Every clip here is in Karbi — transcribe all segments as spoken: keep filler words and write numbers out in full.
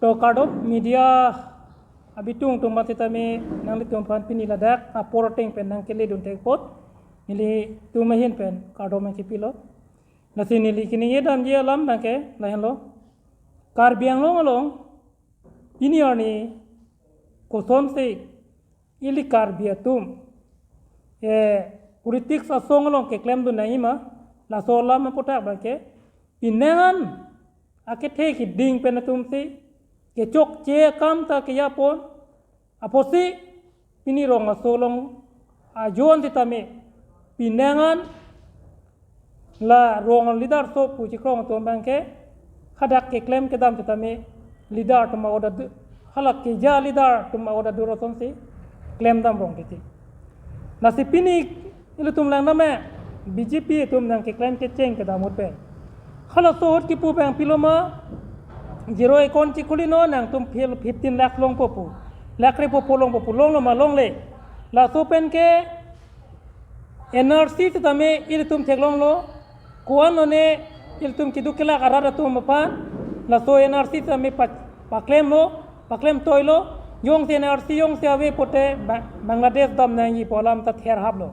To kardom media abitung atum aphan sitame nanglitum aphan pini ladak apor ateng pen nangkeledun thek apot nelitum ahin pen kardom nangkepilo. Lasi neli kaningje damji alam abangke lahenlo. Karbi Anglong along pini arni kosonsi ili Karbi atum, eh, politics asong along keklemdun nangji ma, laso alam aputhak abangke, penang an akethe keding pen atumsi kechokche akam ta kejapon, apotsi pini rong aso along ajoine sitame, penang an la rong leader so pu chikrong atum abangke hadak keklem kedam sitame leader atum a-order du-, hala keja leader atum a-order dur asonsi klemdam rong titi. Lasi pini ilitum langdam me B J P atum nangkeklem kecheng kedam ahut pen. Halaso ahut kipu abang pilo ma, zero account chikhuli non nangtum phil fifteen lakh longpo pu. Lakh repo po longpo pu, longlo ma longle. Laso pen ke N R C sitame ilitum theklonglo, ko-an lone ilitum keduk kelak arat atum aphan, laso N R C sitame pa-, paklemlo, paklem toilo, jongsi N R C jongsi ave pote Ba-, Bangladesh dam nangji pu alam ta ther haplo.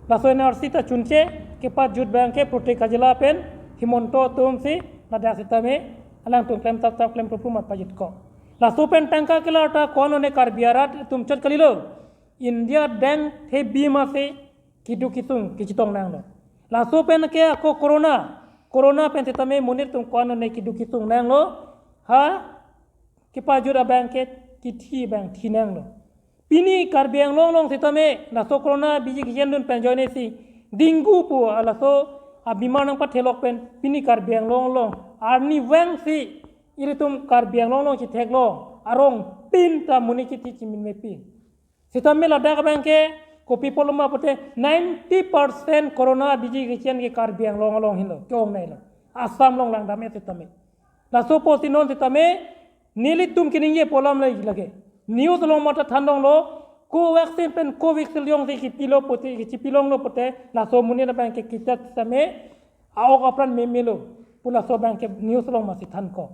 Laso N R C ta chunche, kepajut abangke Pratik Hajela pen Himanta atumsi ladak sitame alangtum klem tap tap klem prup prup ma pajutkok. Laso pen tangka kelar ta ko-an lone Karbi arat atum chot kalilo. India dang thebi masi keduk kesung kechetong nanglo. Laso pen ke ako corona, corona pen sitame monit atum ko-an lone keduk kesung nanglo. Ha kepajut abangke kethi abang thi nanglo. Pini Karbi Anglong along sitame laso corona abiji kechendun pen ajoine si dengue pu laso abimar nangpathelok pen pini Karbi Anglong along arnivang si ilitum Karbi Anglong along chetheklo arong tin ta monit kethi chimin mepin. Sitame ladak abangke kopi pulo ma pote ninety percent corona abiji kechen ke Karbi Anglong along henlo, ke-ong neilo. Assam along langdam-et sitame. Laso apotsi non sitame nelitum kaningje pu alam lake. News along mata thandonglo, Covaxin pen Covishield jongsi kepilo pote, kechipilonglo pote, laso monit abangke kitat sitame a-ok apran memelo pu laso abangke news along masi thankok.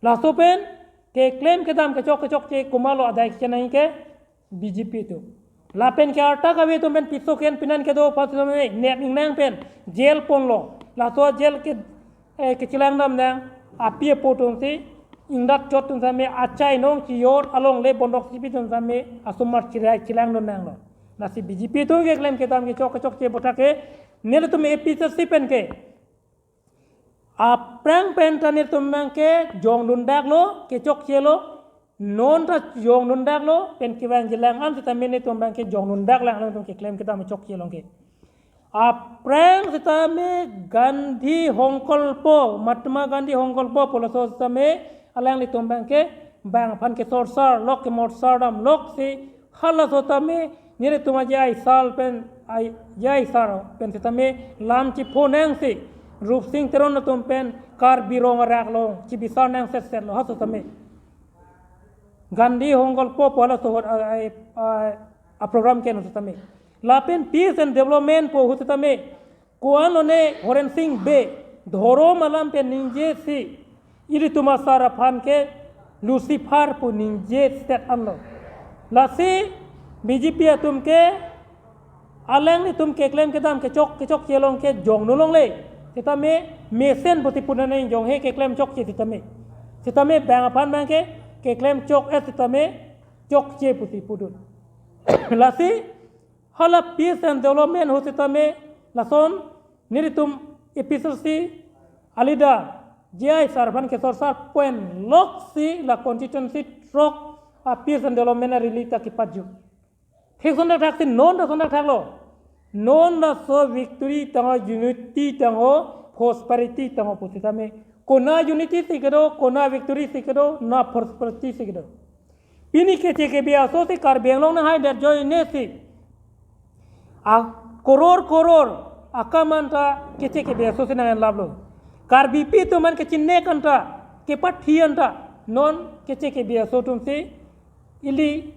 Laso pen keklem kedam kechok kechokche komatlo adai kechen nangji ke B J P atum. Lapen ke arta kave atum pen piso ken pinan kedo aphan sitame nep ingnang pen jail ponlo. Laso jail ke, eh, kechelang dam nang api apo atumsi ingdat chot atum sitame achai nong chijor alongle bondok chipi atum sitame asomar chirai chelangdun nanglo. Lasi B J P atum keklem kedam kechok kechokche aputhak ke nelitum A P H L C pen ke aphrang pen ta nelitum abangke jongdundaklo, kechokchelo, non ta jongdundaklo, pen kevang jilang an sitame nelitum abangke jongdundak lang alangtum keklem kedam chokche along ke. Aphrang sitame Gandhi Hongkolpo, Mahatma Gandhi Hongkolpo pu laso sitame alanglitum abangke bang aphan kesorsar lok, kemorsar damlok si halaso tame nelitum aji aisar pen, ai, aji aisar pen sitame lam chipho nangsi Rupsing Teron atum pen Karbi Rong arak along chibisar nang setsetlo halaso tame. Gandhi Hongkolpo pu halaso ahut a, a, a, a program ke-en ahut tame. Lapen peace and development pu ahut tame. Ko-an lone Horen Sing Bey, dhorom alam pen ningjesi, ilitum asar aphan ke Lucifer pu ningje set anlo. Lasi B J P atum ke alanglitum keklem kedam kechok kechokche along ke jongdun longle. Sitame mesen pusi pu nang jonghe keklem chokche sitame. Sitame bang aphan abangke keklem chok-et sitame chokche pusi pudun. Lasi hala peace and development ahut sitame lason nelitum A P H L C a leader J I sir aphan kesorsar pen loksi la constituency throk a peace and development a rally ta kepajut. Thekson thakthak si non ta son thakthaklo. Non laso victory tangho, unity tangho, prosperity tangho pu sitame. Kona unity si kedo, kona victory si kedo, na prosperity si kedo. Pini K C K B aso si Karbi Anglong nanghai det ajoine si a koror koror akam anta K C K B aso si nang-en laplo. Karbipi atum an kechinine anta, kepathi anta, non K C K B aso atum si ili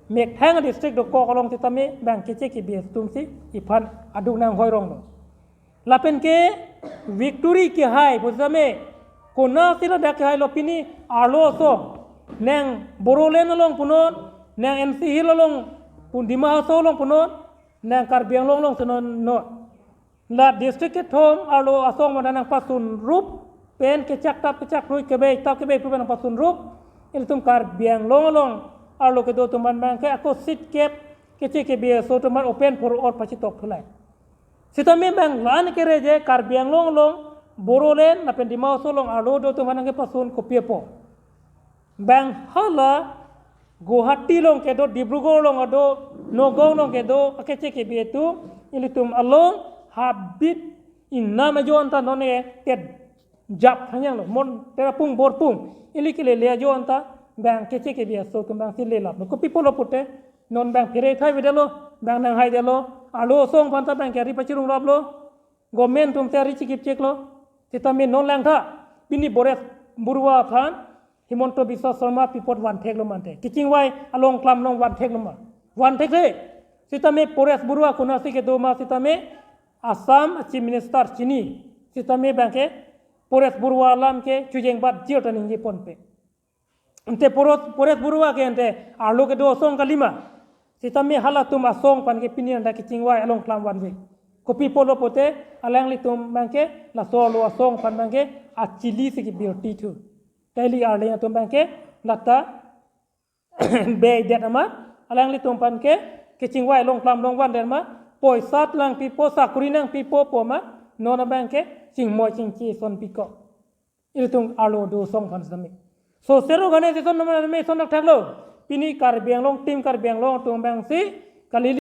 Mekthang district dokok along sitame bang K C K B atum si iphan aduk nanghoi ronglo. Lapen ke victory kehai pu sitame, kona si ladak kehailo pini arloso, Nang Bodoland along punon, nang N C Hills along pun, Dima Hasao along punon, nang Karbi Anglong along si non non. La district kethom arlo asong mada nangpasun rup pen kechak tap kechak rui kebei tap kebei pu pen nangpasun rup. Ilitum Karbi Anglong along arlo kedo atum aphan abangke ako seat kep keche kebe aso atum aphan open for all pachitok thulai. Sitame bang lan kere je Karbi Anglong along Bodoland lapen Dima Hasao along arlo do atum aphan nangkepasun kopi apot. Bang hala Guwahati along kedo, Dibrugarh along kedo, Nagaon along kedo akeche kebe atum, ilitum along habit ingnam ajo anta non e tet jap hanyang lo, mon terapung borpung, ili kelele ajo anta bang keche kebe aso atum abang si lelaplo. Kopi pulo pute, non bang phere thai vedetlo, bang nanghaidetlo, arlo asong aphanta bang ke ari pachirung raplo, government atum si ari chikip cheklo. Sitame non langtha, pini Bores Borua aphan Himanta Biswa Sarma pi apot vantheklo mante. Kechingvai along klam along vantheklo ma? Vanthekre. Sitame Bores Borua konatsi kedo ma sitame Assam Chief Minister chini. Sitame bangke Bores Borua alam ke chujeng bat jir ta ningje ponpe. Ante Bores, Bores Borua ke ante arlo kedo asong kalima. Sitame halatum asong aphan ke pini anta kechingvai along klam vanve. Kopi pulo pute alanglitum bangke laso arlo asong aphan bangke achili si kebirti thu. Daily arleng atum bangke lata beidet amat, alanglitum aphan ke kechingvai along klam along vandet amat, poisa langpipo, sakori nangpipo pu amat, non abangke chingmoi chingchi sonpikok. Ilitum arlo do asong aphan sitame. So sero gane sison nama me son thaklo. Pini Karbi Anglong, team Karbi Anglong atum abang si kali